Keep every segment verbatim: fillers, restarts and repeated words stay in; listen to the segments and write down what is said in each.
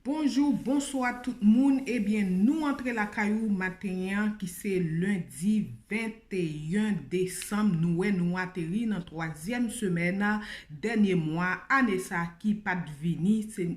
Bonjou, bonswa tout moun. Ebyen, nou antre lakay ou maten an, ki se lendi venteyen desanm. Nou wè nou ateri nan twazyèm semèn dènye mwa ane sa ki pa t vini. Se,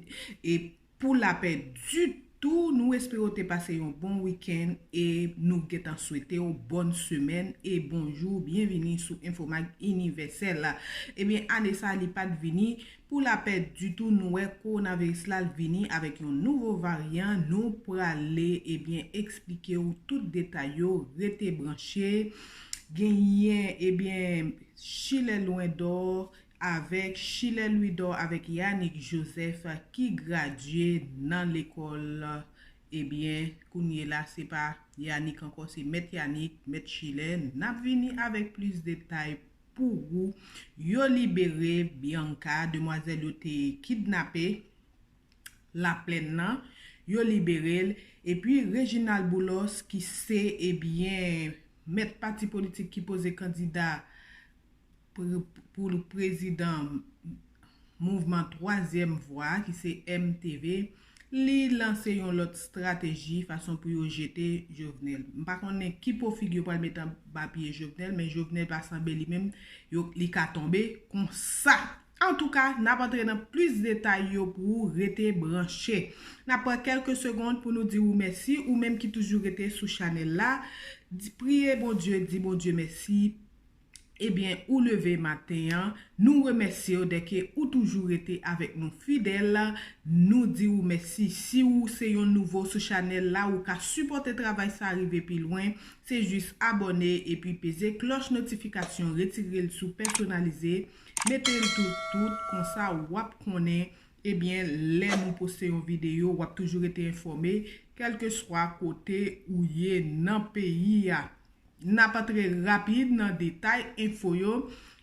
e pou lapè ditou. Nou espere w te pase yon bon wikenn e nou gentan swete w bòn semèn e bonjou, byenvini sou Infomag Inivèsèl. Ebyen, ane sa li pa t vini pou lapè ditou. Nou wè kowonaviris la vini avèk yon nouvo varyan. Nou prale, ebyen, eksplike w tout detay yo. Rete branche. Genyen, ebyen, Chilè Lwendò avèk Chilè Lwidò avèk Yanick Joseph ki gradye nan lekòl. Ebyen, kounye la, se pa Yanick ankò, se Mèt Yanick, Mèt Chilè. N ap vini avèk plis detay pou ou. Yo libere Bianca, demwazèl yo te kidnape Laplèn nan, yo libere l. Epi Reginald Boulos, ki se, ebyen, mèt pati politik ki poze kandida pre- pou prezidan mouvman Twazyèm Vwa, ki se M T V, li lanse yon lòt estrateji fason pou yo jete Jovenel. M pa konnen ki po figi yo pral met anba pye Jovenel, men Jovenel pa sanble li menm, yo, li ka tonbe konsa. Antouka, n ap antre nan plis detay yo pou ou, rete branche. N ap pran kèlke segonn pou nou di ou mèsi, ou menm ki toujou rete sou chanèl la. Di, priye Bondye, di Bondye mèsi. Ebyen, ou leve maten an, nou remèsye w dèke ou toujou rete avèk nou fidèl. Nou di ou mèsi. Si ou se yon nouvo sou chanèl la, ou ka sipòte travay sa rive pi lwen, se jis abòne epi peze klòch notifikasyon, retire l sou pèsonalize, mete l tout tout, konsa w ap konnen, ebyen, lè nou poste yon videyo, w ap toujou rete enfòme, kèlkeswa kote ou ye nan peyi a. N ap antre rapid nan detay enfo yo.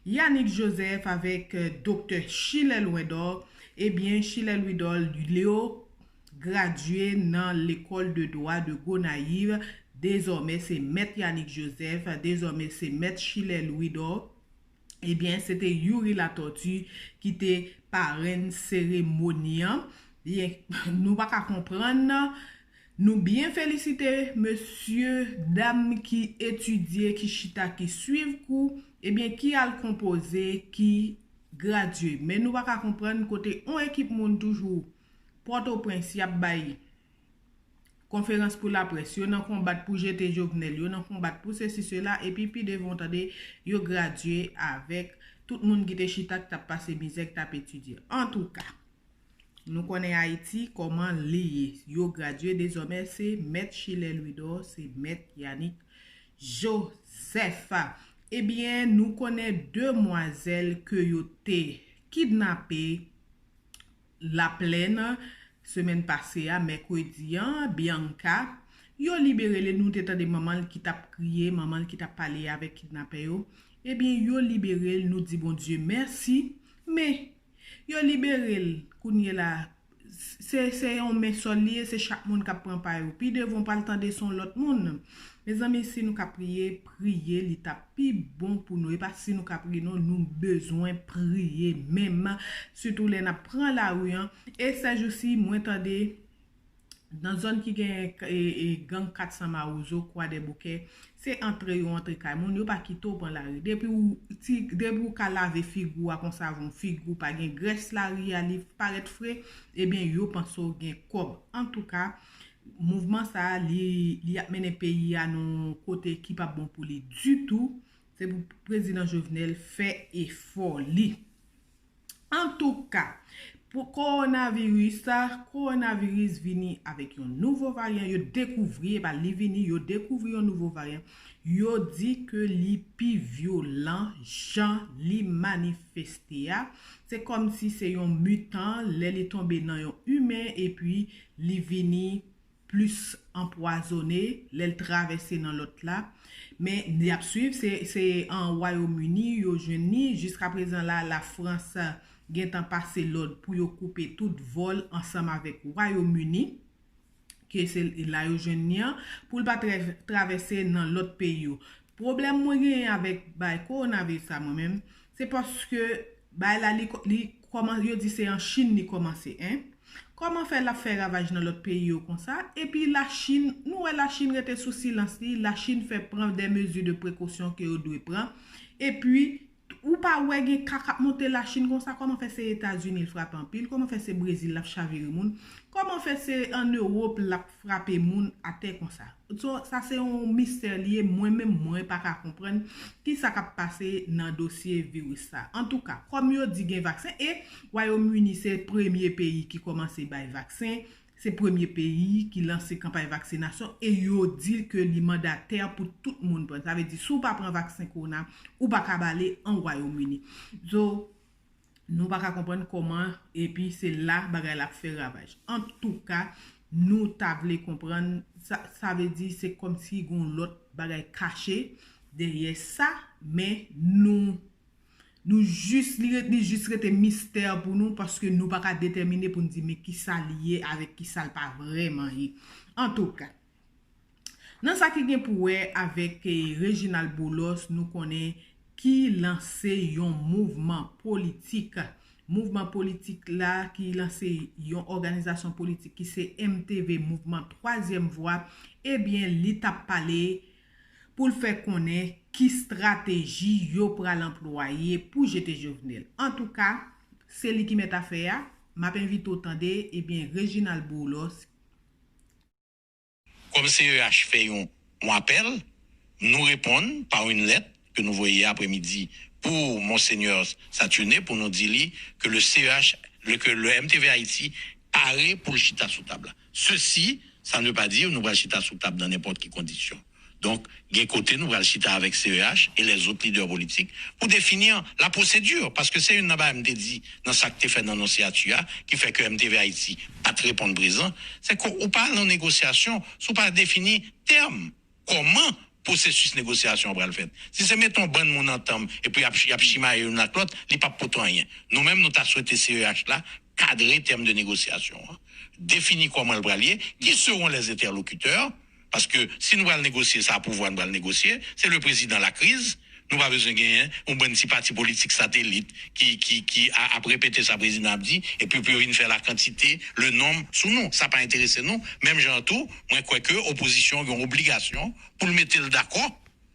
Yanick Joseph avèk, eh, Doktè Chilè Lwendò. Ebyen, Chilè Lwidò, li yo gradye nan lekòl de dwa de Gonayiv. Dezòmè, se Mèt Yanick Joseph. Dezòmè, se Mèt Chilè Lwidò. Ebyen, se te Youri Latortue ki te parenn seremoni an. Byen, nou pa ka konprann. Nou byen felisite mesye, dam ki etidye, ki chita, ki swiv kou, ebyen, ki al konpoze, ki gradye. Men nou pa ka konprann kote yon ekip moun toujou Pòtoprens y ap bay konferans pou laprès, yo nan konbat pou jete Jovenel, yo nan konbat pou sesi sela, epi pi devan w tande yo gradye avèk tout moun ki te chita, ki t ap pase mizè, ki t ap etidye. Antouka, nou konnen Ayiti kòman li ye. Yo gradye dezòmè, se Mèt Chilè Lwidò, se Mèt Yanick Joseph. Ebyen, nou konnen demwazèl ke yo te kidnape Laplèn semèn pase a, mèkredi an, Bianca, yo libere l, nou te tande manman l ki t ap kriye, manman l ki t ap pale avèk kidnapè yo. Ebyen, yo libere l, nou di Bondye mèsi. Men, yo libere l, kounye la, se, se yon men sòl li ye, se chak moun k ap pran pa yo. Pi devan, w pral tande se yon lòt moun. Mezanmi, si nou ka priye, priye, li t ap pi bon pou nou. E pa si nou ka priye, non, nou bezwen priye menm. Sitou lè n ap pran lari an. E sèjousi, mwen tande nan zòn ki gen, e, e, gang kat san Mawozo, Kwa Dèboukè, se antre yo antre kay moun, yo pa kite w pran lari. Depi w, ti, depi w ka lave figi w ak yon savon, figi w pa gen grès lari a, li parèt fre, ebyen, yo panse w gen kòb. Antouka, mouvman sa a, li, li ap mennen peyi a nan yon kote ki p ap bon pou li ditou. Se pou prezidan Jovenel fè efò li. Antouka, pou kowonaviris, kowonaviris vini avèk yon nouvo varyan, yo dekouvri, e pa li vini, yo dekouvri yon nouvo varyan. Yo di ke li pi vyolan jan li manifeste a. Se kòmsi se yon mitan, lè li tonbe nan yon imen, epi li vini plis anpwazone lè l travèse nan lòt la. Men y ap swiv, se, se an Wayòm Ini yo jwenn li. Jiska prezan la, Lafrans gentan pase lòd pou yo koupe tout vòl ansanm avèk Wayòm Ini, ke se la yo jwenn li an, pou l pa trè- travèse nan lòt peyi yo. Pwoblèm mwen genyen avèk bay kowonaviris sa mwen menm, se paske bay la li, li kòman, yo di se an Chin li kòmanse, en. Kòman fè l ap fè ravaj nan lòt peyi yo konsa? Epi Lachin, nou wè Lachin rete sou silans li, Lachin fè pran des mesures de précaution ke yo dwe pran. Epi, ou pa wè gen ka k ap monte Lachin konsa? Kòman fè se Etazini l frape anpil? Kòman fè se Brezil l ap chavire moun? Kòman fè se ann Ewòp l ap frape moun atè konsa? So, sa se yon mistè li ye, mwen menm mwen pa ka konprann kisa k ap pase nan dosye viris sa. Antouka, kòm yo di gen vaksen, e Wayòm Ini se premye peyi ki kòmanse bay vaksen, se premye peyi ki lanse kanpay vaksinasyon e yo di ke li mandatè pou tout moun pran. Sa vle di, si w pa pran vaksen kowona, ou pa ka bale an Wayòm Ini. So, nou pa ka konprann kòman, epi se la bagay la ap fè ravaj. Antouka, nou ta vle konprann, sa, sa vle di se kòmsi gon lòt bagay kache dèyè sa, men nou, nou jis, li, li jis rete mistè pou nou, paske nou pa ka detèmine pou n di men kisa li ye avèk kisa l pa vrèman ye. Antouka, nan sa ki gen pou wè avèk, eh, Reginald Boulos, nou konnen ki lanse yon mouvman politik. Mouvman politik la ki lanse yon òganizasyon politik ki se M T V, Mouvman Twazyèm Vwa, ebyen, li t ap pale pou l fè konnen ki estrateji yo pral anplwaye pou jete Jovenel. Antouka, se li ki mèt afè a. M ap envite w tande, ebyen, Reginald Boulos. Kòm C E H fè yon, yon apèl, nou reponn pa yon lèt ke nou voye yè aprèmidi pou Monseigneur Saturné pou nou di li ke le C E H, le, ke le M T V Haïti pare pou l chita sou tab la. Ceci, ça ne veut pas dire nou pral chita sou tab nan nenpòt ki kondisyon. Donk, gen kote nou pral chita avèk C E H e lèzòt lidè politik pou defini la pwosedè, paske se youn nan bagay m te di nan sa k te fèt nan Nonsyati a, ki fè ke M T V Haïti pa t reponn prezan, se ke ou pa al nan negosyasyon si w pa defini tèm, kòman pwosesis negosyasyon an pral fèt. Si se mete yon bann moun antanm epi y ap, y ap chimaye youn ak lòt, li p ap pote anyen. Nou menm, nou ta swete C E H la kadre tèm de negosyasyon an, defini kòman l pral ye, qui seront les interlocuteurs, paske si nou pral negosye sa pouvwa nou pral negosye, se le président la crise, nou pa bezwen genyen yon bann ti pati politik satelit ki, ki, ki a, ap repete sa prezidan ap di, epi pou yo vin fè la quantité, le nombre sou nou. Sa pa enterese nou. Menm jan an tou, mwen kwè ke opozisyon gen yon obligasyon pou l mete l dakò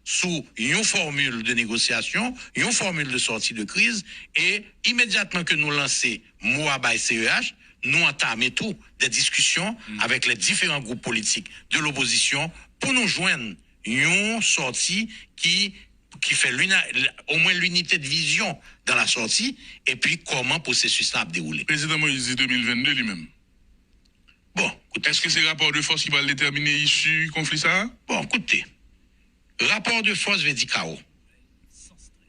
sou yon fòmil de negosyasyon, yon fòmil de sòti de kriz, e imedyatman ke nou lanse mo a bay C E H, nou antame tou de diskisyon avèk les différents groupes politiques de l'opposition pou nou jwenn yon sòti ki, ki fè omwen linite de vizyon dans la sortie, epi kòman pwosesis la ap dewoule. Prezidan Moïse di de mil vennde li menm. Bon, koute. Èske se rapò de fòs ki pral detèmine isi konfli sa a? Bon, koute. Rapò de fòs vle di kawo.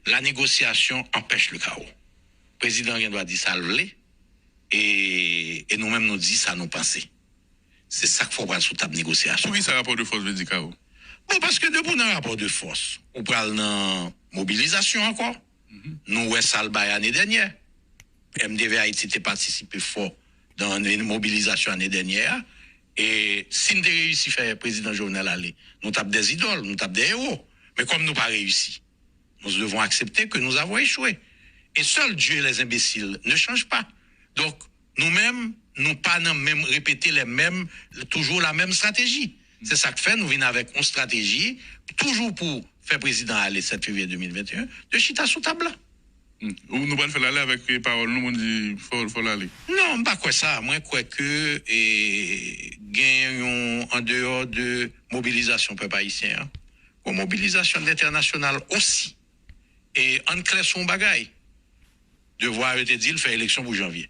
La négociation empêche le chaos. Prezidan gen dwa di sa l vle, e, e nou menm nou di sa nou panse. Se sa k fè w pral sou tab negosyasyon. Poukisa rapò de fòs vle di kawo? Bon, paske depi w nan rapò de fòs, ou pral nan mobilizasyon ankò. Nou wè sa l bay ane dènyè. M T V Haïti te patisipe fò nan mobilizasyon ane dènyè a. E si n te reyisi fè prezidan Jovenel ale, nou t ap dè zidòl, nou t ap dè ewo. Men kòm nou pa reyisi, nous devons accepter que nous avons échoué. Et seul Dieu et les imbéciles ne changent pas. Donk, nou menm, nou pa nan menm repete les mêmes, toujours la même stratégie. Se sa k fè nou vin avèk yon strateji, toujou pou fè prezidan ale sèt fevriye de mil venteyen, de chita sou tab la. Ou nou pral fè l ale avèk pawòl nou pou n di fò l ale. Non, m pa kwè sa. Mwen kwè ke e, gen yon andeyò de mobilizasyon pèp ayisyen an, yon mobilizasyon entènasyonal osi. E ann klè sou yon bagay, devwa yo te di l fè eleksyon pou janvye.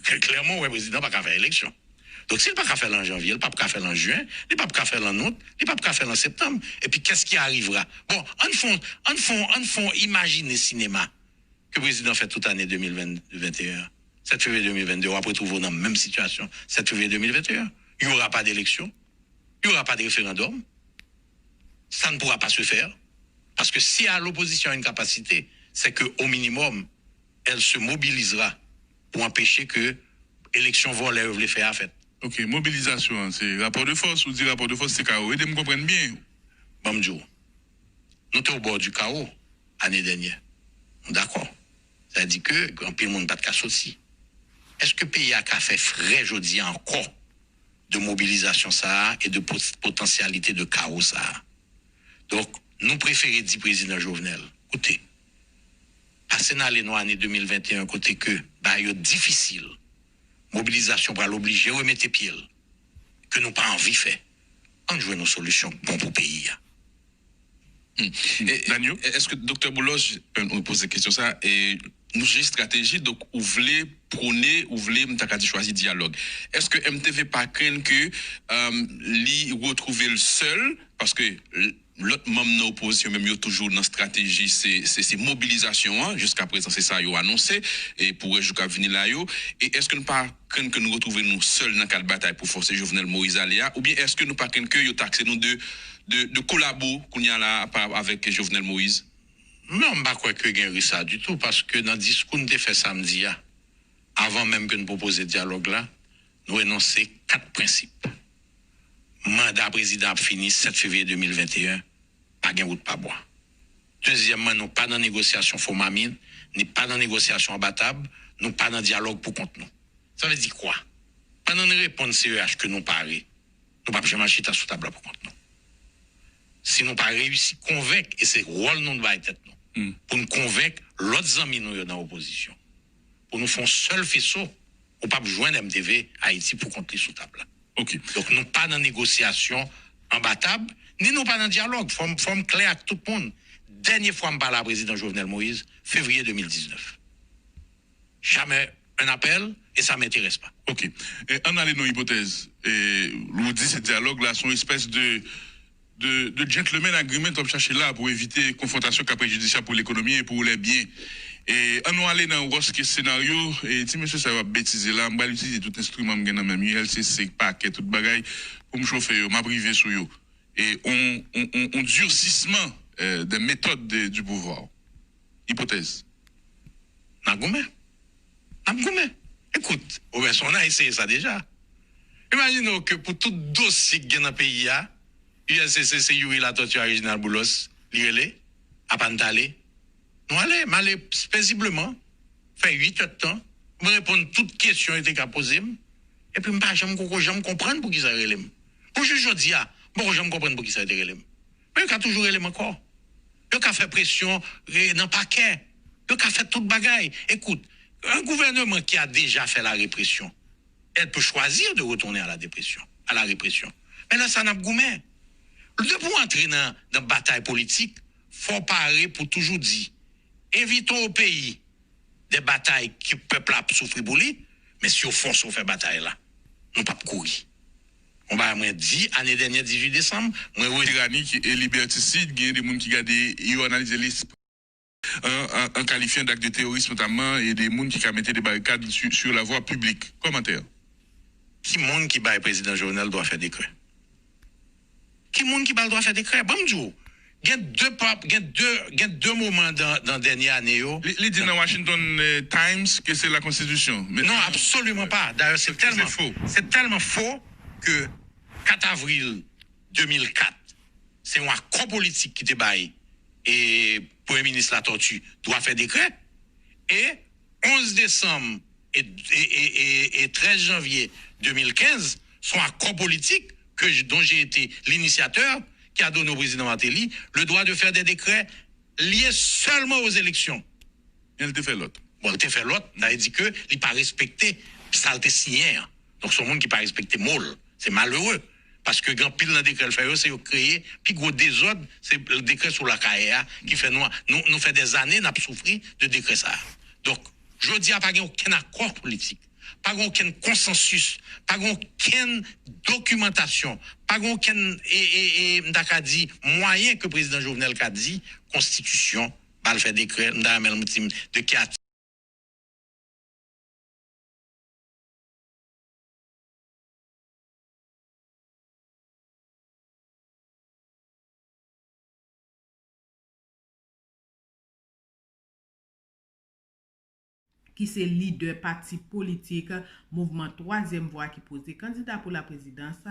Klèman, w wè prezidan pa ka fè eleksyon. Donk, si l pa ka fè l an janvye, l p ap ka fè l an jen, li p ap ka fè l an out, li p ap ka fè l an septanm. Et puis, qu'est-ce qui arrivera? Bon, ann fè yon, ann fè yon, ann fè yon imajine sinema ke prezidan fè tout ane de mil venteyen an. Sèt fevriye de mil vennde, w ap retwouve w nan menm sitiyasyon sèt fevriye de mil venteyen an. Il y aura pas d'élection, il y aura pas de référendum, ça ne pourra pas se faire, parce que si l'opposition a une capacité, c'est que au minimum, elle se mobilisera pour empêcher que eleksyon vòlè yo vle fè a fèt. Ok, mobilizasyon an, se rapò de fòs, ou di rapò de fòs se kawo. Ede m konprann byen. Ban m di w, nou te au bord du chaos ane dènyè. Nou dakò. Sa vle di ke anpil moun pa t ka soti. Èske peyi a ka fè frè jodi a ankò de mobilizasyon sa a e de pot- potansyalite de kawo sa a? Donk, nou prefere di prezidan Jovenel, koute, pase n ale nan ane de mil venteyen kote ke bagay yo difisil, mobilizasyon pral oblije remete pye l, ke nou pa anvi fè. Ann jwenn yon solisyon k bon pou peyi a. Daniel, èske Doktè Boulos, nou poze kesyon sa, e nou se estrateji, donk ou vle pwone, ou vle m ta ka di chwazi dyalòg. Èske M T V pa krenn ke li retwouve l sèl, paske lòt manm nan opozisyon menm yo toujou nan estrateji se se se mobilizasyon an, jiska prezan se sa yo anonse, e pou wè jou k ap vini la yo, e èske nou pa krenn ke nou retwouve nou sèl nan kad batay pou fòse Jovenel Moïse ale a, oubyen èske nou pa krenn ke yo takse nou de de, de kolabo kounye a la avèk Jovenel Moïse? Non, m pa kwè ke gen risk sa ditou, paske nan diskou n te fè samdi a, avan menm ke n pwopoze dyalòg la, nou enonse kat prensip. Manda prezidan ap fini sèt fevriye de mil venteyen, pa gen wout pa bwa. Dezyèmman, nou pa nan negosyasyon fo mamit, ni pa nan negosyasyon anba tab, nou pa nan dyalòg pou kont nou. Sa vle di kwa? Pandan n reponn C E H ke nou pare, nou p ap janm al chita sou tab la pou kont nou. Si nou pa reyisi konvenk, e se wòl nou n bay tèt nou, pou n konvenk lòt zanmi nou yo nan opozisyon, pou nou fè yon sèl feso, ou p ap jwenn M T V Ayiti pou kont li sou tab la. Ok. Donk nou pa nan negosyasyon anba tab, ni nou pa nan dyalòg. Fò m fò m klè ak tout moun. Dènye fwa m pale a prezidan Jovenel Moïse, fevriye de mil diznèf. Jamais un appel, et ça m'intéresse pas. Ok. E, ann ale nan ipotèz. E, ou di se dyalòg la, se yon espès de, de, de gentleman agreement w ap chache la pou evite konfwontasyon k ap prejidisab pou lekonomi e pou lè byen. E, ann nou ale nan worst case scenario, e ti mesye sa yo ap betize la, m pral itilize tout enstriman m gen nan men m, U L C C, pakè, tout bagay, pou m chofe yo, m ap rive sou yo. E, on, on, on, on durcissement, euh, des méthodes de, du pouvoir. Ipotèz. N ap goumen. N ap goumen. Ekout, Roberson, on a eseye sa deja. Imajine w ke pou tout dosye k gen nan peyi a, U L C C se Youri Latortue a Reginald Boulos li rele, apa n t ale? Nou ale, m ale pezibleman, fè uit èdtan, m reponn tout kesyon yo te ka poze m, epi m pa janm poko janm konprann poukisa yo rele m. Pou jis jodi a, m poko janm konprann poukisa yo te rele m. Men yo ka toujou rele m ankò. Yo ka fè presyon nan pakè. Yo ka fè tout bagay. Ekout, un gouvernement qui a déjà fait la répression, elle peut choisir de retourner à la dépression, à la répression. Men lè sa n ap goumen. Depi w antre nan, nan batay politik, fò w pare pou toujou di, evitons au pays des batailles ke pèp la ap soufri pou li, men si yo fòse w fè batay la, nou p ap kouri. Yon bagay mwen di ane dènye dizuit desanm, mwen redi. Tiranik e liberticide, gen de moun ki gade, yo analize li an, an, an kalifyan dak de teroris notamman, e de moun ki ka mete de barikad sur, sur la voie publique. Kòmantè. Ki moun ki bay prezidan Jovenel dwa fè dekrè? Ki moun ki ba l dwa fè dekrè? Ban m di w, gen de pap, gen de, gen de moman dan, dan dènye ane yo. Li, li di nan Washington eh, Times ke se la konstitisyon. Non, absoliman pa. Dayè, se tèlman, se tèlman fo ke kat avril de mil kat, se yon akò politik ki te bay e Premye Minis Latortue dwa fè dekrè. E onz desanm e, e, e, e, e trèz janvye de mil kenz, se yon akò politik que j- dont j'ai été l'initiateur, qui a donné au président Martelly le droit de faire des décrets liés seulement aux élections. Men l te fè lòt. Bon, li te fè lòt, sa vle di ke li pa respekte sa l te siyen an. Donk, se yon moun ki pa respekte mo l. Se malere. Paske gen anpil nan dekrè l fè yo, se yo kreye pi gwo dezòd, se dekrè sou lakayè a ki fè nou, nou, nou fè dèzane n ap soufri de dekrè sa a. Donk, jodi a pa gen okenn akò politik, pa gen okenn konsansis, pa gen okenn dokimantasyon, pa gen okenn, e, e, e, m ta ka di, mwayen ke prezidan Jovenel ka di, konstitisyon, ba l fè dekrè, m ta renmen l di m de ki atik. ki se lidè pati politik mouvman Twazyèm Vwa ki poze kandida pou laprezidans,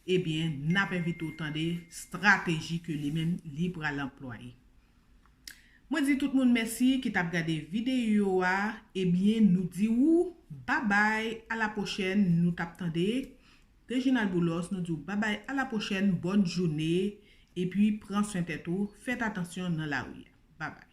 ebyen, n ap envite w tande estrateji ke li menm li pral anplwaye. Mwen di tout moun mèsi ki t ap gade videyo a, ebyen, nou di ou Babay, a la pwochèn, nou t ap tande Reginald Boulos, nou di w babay, a la pwochèn, bòn jounen, epi pran swen tèt ou, fèt atansyon nan lari a. Babay.